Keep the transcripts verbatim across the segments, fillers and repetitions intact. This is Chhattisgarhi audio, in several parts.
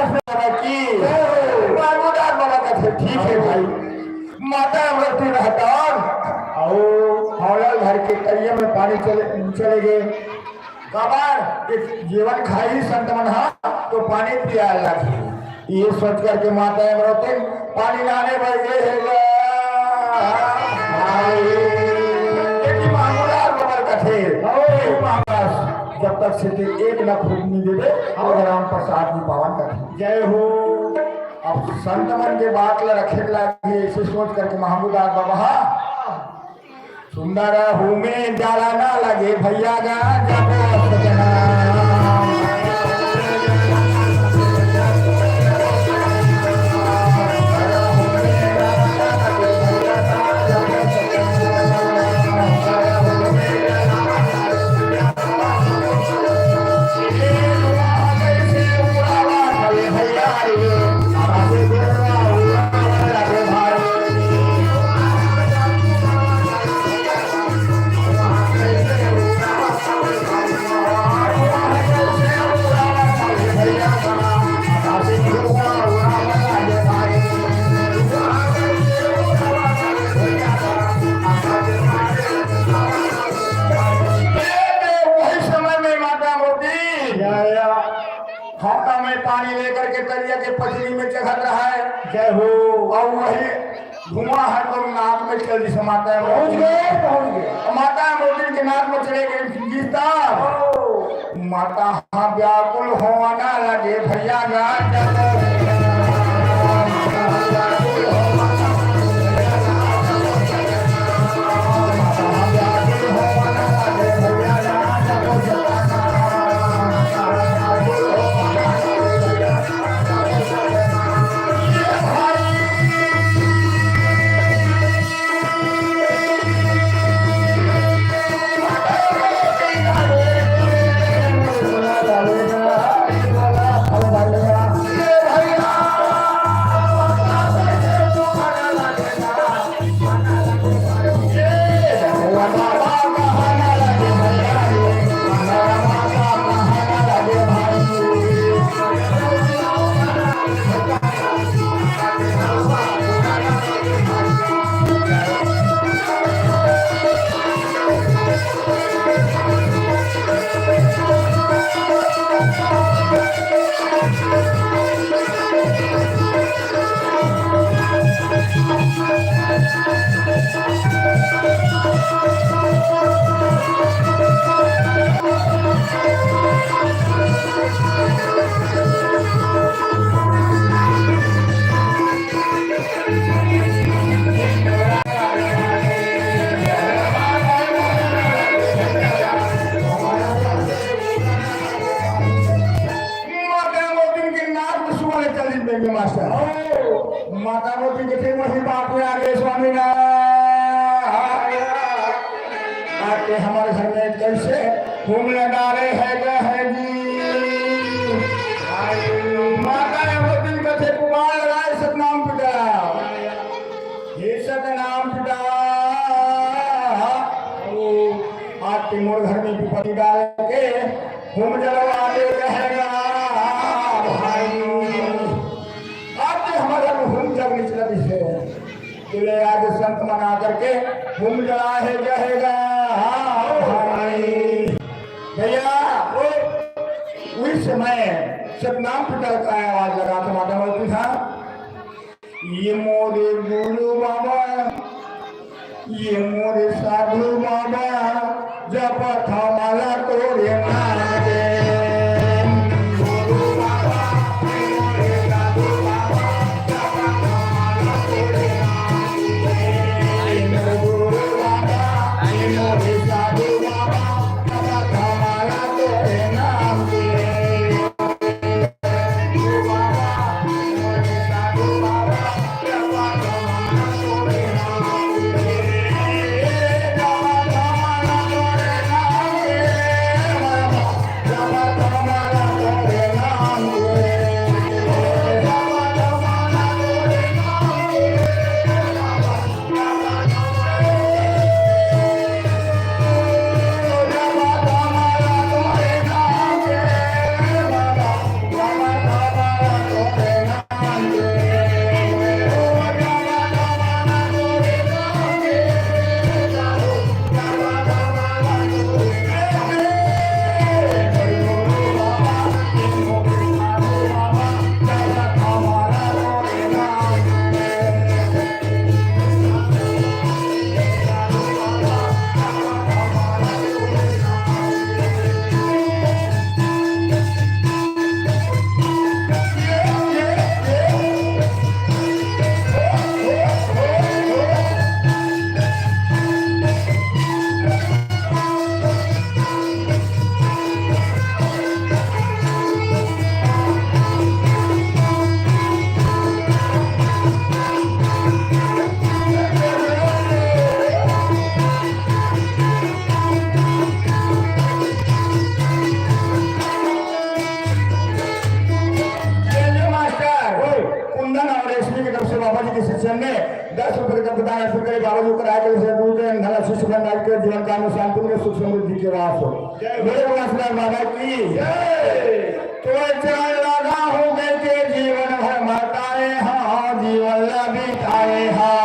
बाबा की। बाबूदास बाबा कथे, "ठीक है भाई।" माता अमरौती रहतन अउ हौला ल धर के तरिया में पानी चले, चले गे। काबर के जेवन खाही संत मन ह तो पानी पियाए लगही। ये सोच करके माता अमरौती पानी लाने बर गे हे गा। भाई, लेकिन बाबूदास बाबा कथे, "ओ बाबूदास, जब तक से ते एक न फूट नहीं देबे, वो राम प्रसाद नहीं पावन कथे।" जय हो। अब संत मन के बात ला रखे लागे, ऐसे सोच करके महमूदास बाबा ह सुंदर हूँ मैं, जाला ना लगे भैया गा, जब सजना। वही समय में माता मोती हाथा में पानी लेकर के तरिया के पचरी में चघत रहा है। जय हो। और वही धुआं ह तो नाक में चल दिस, माता ह पहुंच गे, पहुंच गे। माता ह मोती के नाक में चले गे, गिरता। माता ह व्याकुल होना लगे, भैया गा। माता मोतिन के नाक में सुआ ले चल दिन बेंगे मास्टर। माता मोतिन के फिर वही बात में आ गए, स्वामी ना आके हमारे घर में कैसे घूमने डाले है, क्या है जी? माता मोतिन के थे पुकार लगाए, सतनाम पिता। हे सतनाम पिता, ओ, आज के मोर घर में विपत्ति डाल के हुम जलवा दे रहेगा भाई। आज के हमारे घर में हुम जग निकलत हे, तो ले आज संत मना करके हुम जला है जहेगा भाई। भैया, ओ, उस समय सतनाम पिता का आवाज लगा था, माता मोती था। ये मोरे गुरु बाबा, ये मोरे साधु बाबा, जपत हंव माला तोरे नाम के। गुरु बाबा, ये मोरे साधु बाबा, जपत हंव माला तोरे नाम के। ये मोरे गुरु बाबा, ये मोरे साधु बाबा, जपत हंव माला तोरे नाम के। जन्मे दस रुपये का प्रदान अर्पित करे। बाबा जी को कराए के लिए दूर के धन आशीष भंडार के जीवन काल में शांति में सुख समृद्धि के वास हो। जय हो। मेरे भगवान सिद्धार्थ बाबा की जय। तो चरण लगा हो गए के जीवन भर माताए हाँ, जीवन ला बिताए हाँ।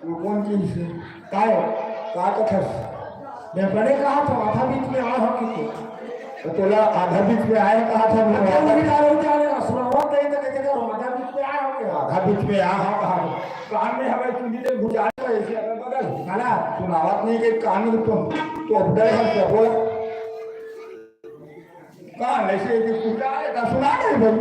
तू कोन चीज से? काय? का कथस? मैं बड़े कहा था, आधा बीच में आए हो कि तो? तो तोला आधा बीच में आए कहा था, मैं अरे, वही जा रहे हो, जा रहे हो, सुनावत नहीं तो कहते हो, आधा बीच में आए हो क्या? आधा बीच में आए हो कहा। कान में हमें चुंदी दे गुजार रहे थे, अगल बगल। है ना? सुनावत नहीं के कान में तो, तो अपने हम क्या बोला? कान ऐसे कि पूजा है, तो सुना नहीं भाई।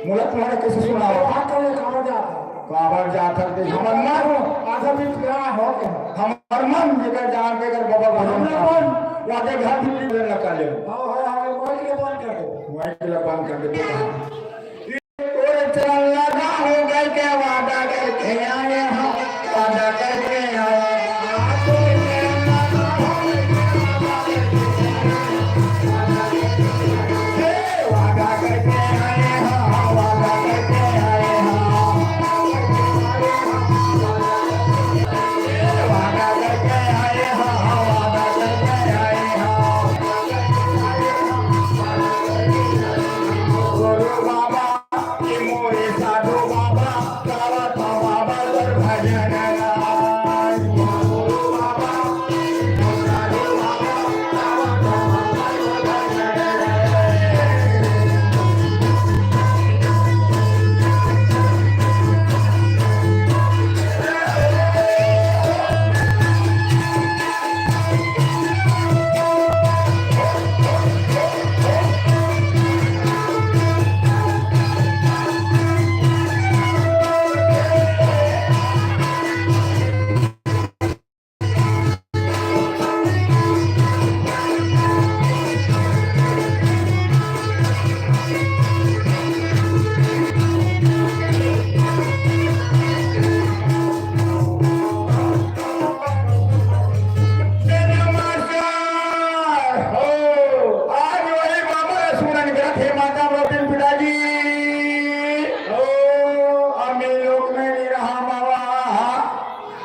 मोला तुम्हारा कैसे सुनाओ? बात करो, काबर जात है? काबर जात है, देख, हमर मन, आधा बीच में आ हो के। हमर मन जेकर जान के कर बाबा भजन हमर मन। वादे घर भी नहीं लगा ले। हाँ, हाँ, हाँ, माइक ले बंद कर दो। माइक ले बंद कर दे। तोरे चरण लगा हो गए के वादा करके आए हैं, वादा करके आए हैं। आज वही बाबा सुमरन करत हे, माता मोतिन पिताजी। ओ, अम्मी लोक में नहीं रहा बाबा।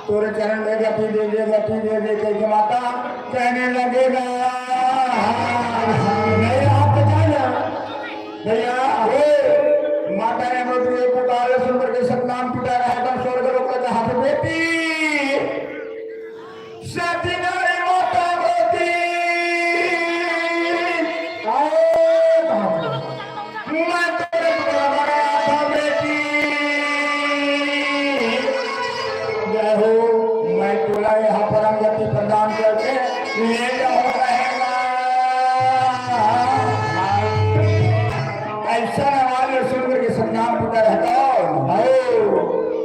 तोरे चरण में गति दे दे, गति दे दे, कह के माता कहने लगेगा। नहीं रहा तो जाए ना। भैया, हे, माता ने अमृत में पुकारे सुन करके सतनाम पिता रहा था, स्वर्ग लोक का हाथ बेटी। सती नारी माता होती। आए बाबा। मैं तेरे को बड़ा था बेटी। जय हो, मैं तोला यहाँ परम गति प्रदान करके ले जाऊँ रहेगा। ऐसा आवाज सुन करके सतनाम पुकार हटाओ। हो,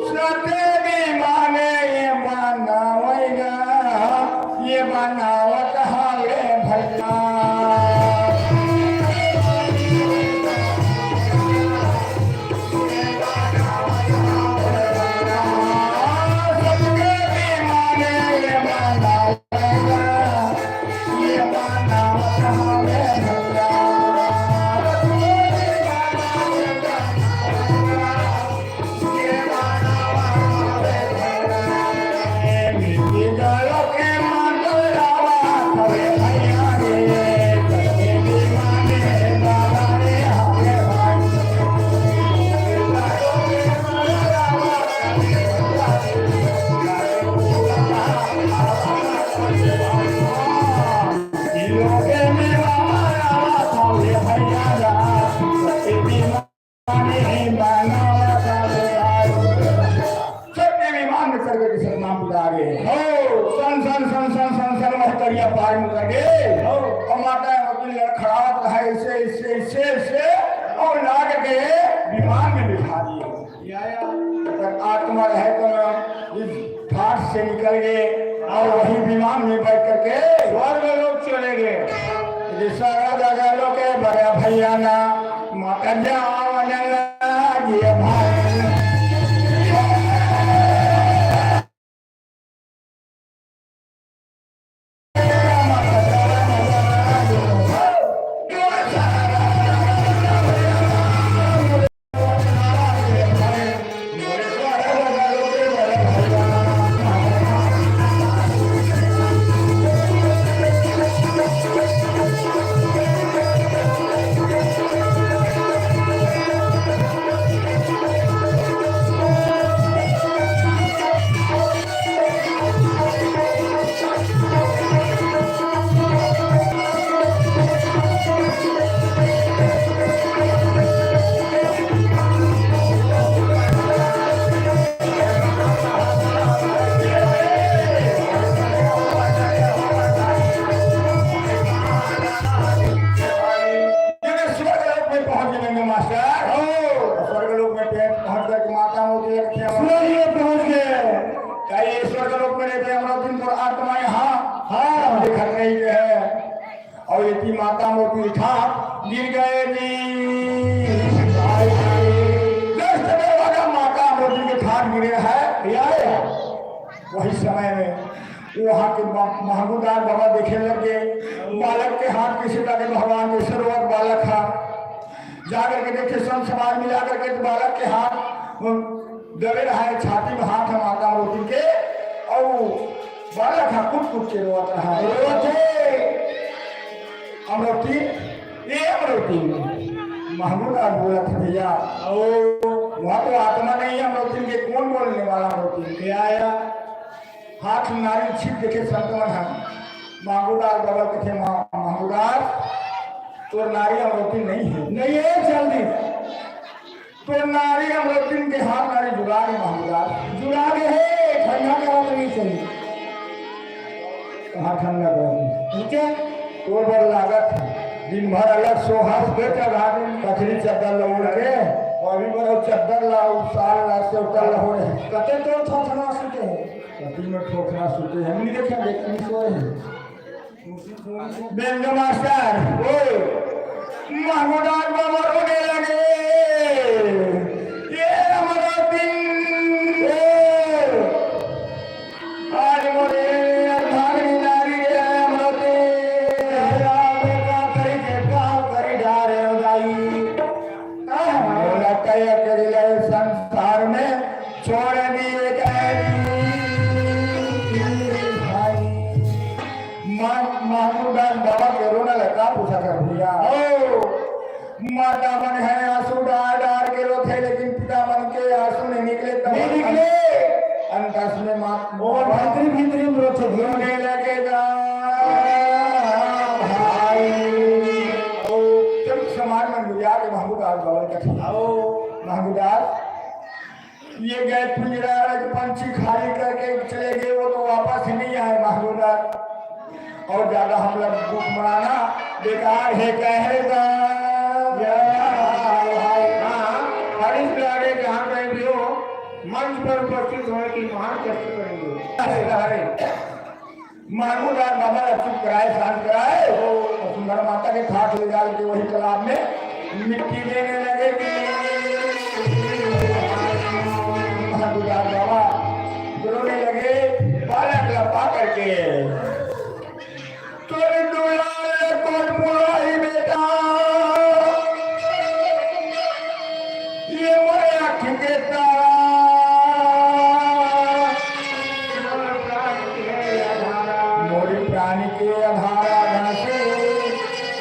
सते भी माने ये बनावेगा, ये बनावत हाले भैया। सते भी माने ये बनावेगा। दरिया पार में कर गए। और माता अमरोतिन लड़खड़ात रहा, ऐसे, ऐसे, ऐसे, ऐसे, और लाद के विमान में बिठा दिए। या, या। अगर आत्मा रहे तो ना इस ठाट से निकल गए और वही विमान में बैठ करके स्वर्ग लोक चले गए। ये सारा दादा लोग के बड़ा भैया ना, माता जाओ ना, ये भाई। ये स्वर्ग लोक में पहुंच गए मास्टर। हो। स्वर्ग लोक में पहुंच करके माता अमरोतिन के स्वर्ग में पहुंच गए। क्या ये स्वर्ग लोक में रहते अमरोतिन तो आत्मा यहाँ? हाँ। दिखत नहीं के है। और ये थी माता अमरोतिन के ठाट गिर गए जी। जस्ट दरवाजा माता अमरोतिन के ठाट गिरे है। या, या। वही समय में वहाँ के मा-, महंगूदास बाबा देखे लग गए, बालक के हाथ कैसे लगे, भगवान कैसे रोवत बालक हा। जा करके देखे, संत समाज में जा करके तो बालक के हाथ दबे रहा है, छाती में हाथ है माता अमरोतिन के, और बालक हा कूद कूद के रोवत रहा है। रोवत है। अमरोतिन, ये अमरोतिन, महंगूदास बोलत है भैया। ओ, वहाँ तो आत्मा नहीं है अमरोतिन के, कौन बोलने वाला अमरोतिन के? आया। हाथ नारी छिप देखे संत मन ह। महंगूदास बाबा कथे, "माँ, महंगूदास, तोर नारी अमरोतिन नहीं है।" नहीं है, जल्दी। तोर नारी अमरोतिन के हाथ नारी जुड़ा गे महंगूदास। जुड़ा गे हे, ठंडा करा देनी चाहिए। कहाँ ठंडा करा देनी? ठीक है। तोर बर लागत हे। दिन भर अलग सोहस, बेटा भाभी, कचरी चद्दर ला ओढ़ के, अभी बर चद्दर ला, साल ला, स्वेटर ला ओढ़े। कते तो थोथना सुते हे। कति में ठोकना सुते हैं, नहीं देखा, देख, नहीं सोए हैं। बेंजो मास्टर, ओ, महंगूदास बाबा रोने लगे। ये हमारा दिन, ओ, आज मोरे अर्धांगिनी नारी रे, हमारा दिन। राम का करी के काम करी जा रहे हो दाई। मोला तय करिले संसार में छोड़ दिए गए भाई। मा-, महंगूदास बाबा के रोना लगा पूछा कर भैया। ओ, माता मन है आंसू डार डार के रोथे, लेकिन पिता मन के आंसू नहीं निकले, तब नहीं निकले। अंतस में मात-, मोर भीतरी भीतरी में रोथे। रोने लगेगा। भाई, ओ, चल समाज में मिला के महंगूदास बाबा का आओ। महंगूदास, ये गए पिंजरा में पंछी खाली करके चले गए, वो तो वापस ही नहीं आए महंगूदास। और ज्यादा हम लोग दुख मनाना बेकार है, कहेगा। या भाई, हाँ, हरीश लाड़े जहाँ कहीं भी हो, मंच पर उपस्थित होने की महान कष्ट करेंगे। अरे, महंगूदास बाबा ला चुप कराए, शांत कराए, और सुंदर माता के ठाट ले जाल के वही तालाब में मिट्टी देने लगे कि महंगूदास बाबा रोने लगे, बालक ला पा करके। तोर दुलार कोन पुराही बेटा, ये मोरे आँख के तारा, मोर प्राण के आधारा, मोर प्राण के आधारा, घासी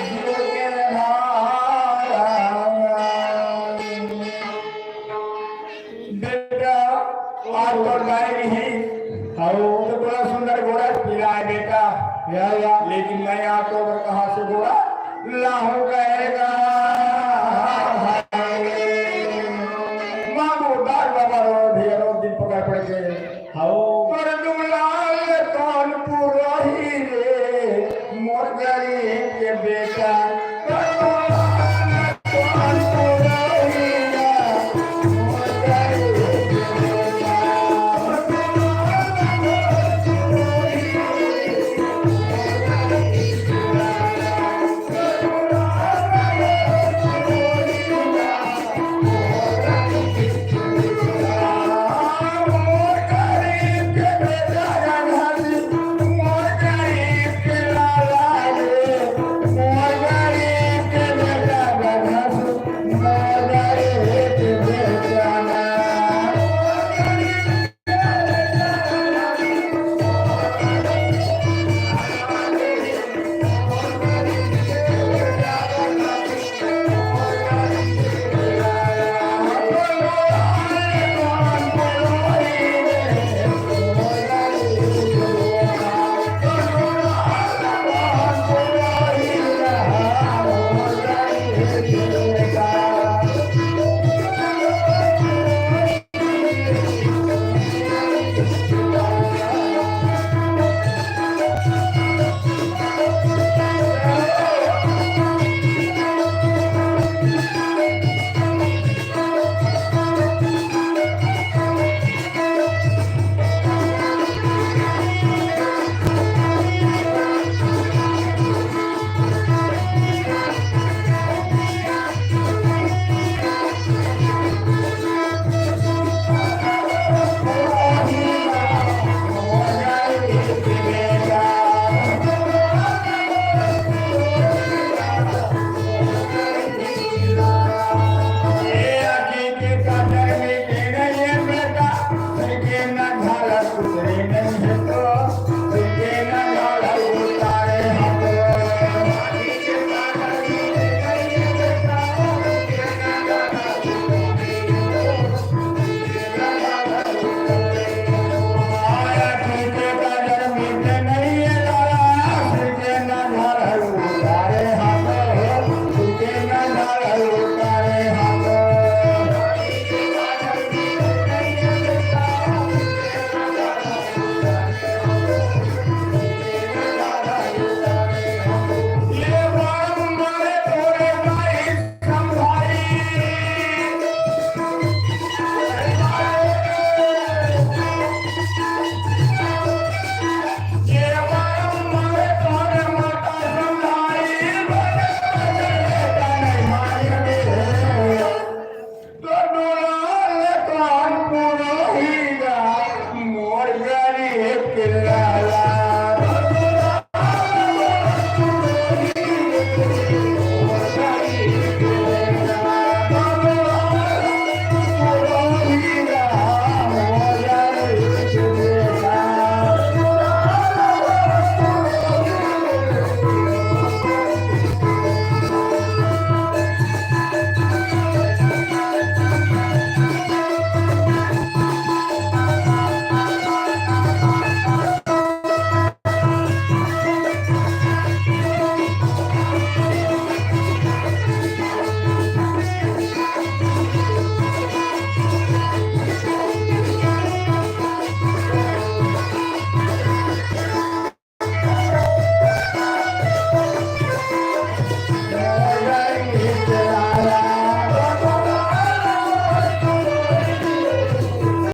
जीव के आधारा। बेटा, आज तो गाय नहीं, हाँ, तो बड़ा सुंदर घोड़ा पीला है बेटा। या, या। लेकिन मैं यहाँ तो कहाँ से घोड़ा लाहूं कहेगा। महंगूदास बाबा रो भैया रो दिन पकड़ पड़ के। हाओ। पर दुलाल कौन पुरोही रे। गरीब के बेटा